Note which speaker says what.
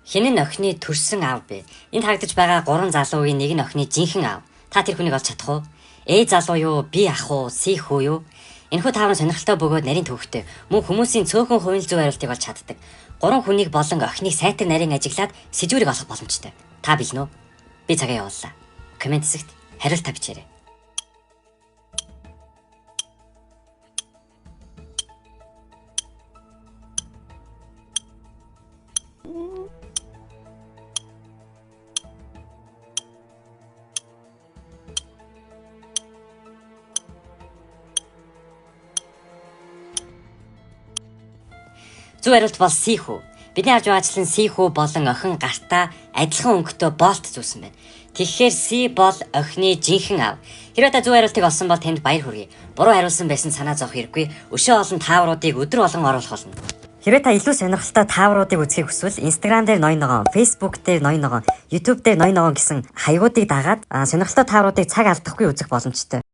Speaker 1: Хэн нь охины төрсөн аав бэ? Энд харагдаж байгаа гурван залуугийн нэг нь охины жинхэнэ аав. Та тэр хүнийг олж чадах уу? A залуу юу, B ах уу, C хүү юу? Энэхүү таавар сонирхолтой бөгөөд нарийн төвөгтэй. Мөн хүмүүсийн цөөхөн хувийн зөв хариултыг олж чаддаг. Гурван хүнийг болон охиныг сайтар нарийн ажиглаад сэжүүрийг олох боломжтой. Та бэлэн үү? Би цагаа явууллаа. Коммент хэсэгт хариултаа бичээрэй. Зөв хариулт бол C хүү. Бидний харж байгаачлан C хүү болон охин гартаа адилхан өнгөтэй болт зүүсэн байна. Тэгэхээр C бол охины жинхэнэ аав. Хэрвээ та зөв хариултыг олсон бол танд баяр хүргэе. Буруу хариулсан байсан санаа зовох хэрэггүй. Өшөө олон таавруудыг өдөр болгон оруулах болно. Хэрвээ та илүү сонирхолтой таавруудыг үзэхийг хүсвэл Instagram дээр Ноён Ногоон, Facebook дээр Ноён Ногоон, YouTube дээр Ноён Ногоон гэсэн хаягуудыг дагаад сонирхолтой таавруудыг цаг алдахгүй үзэх боломжтой.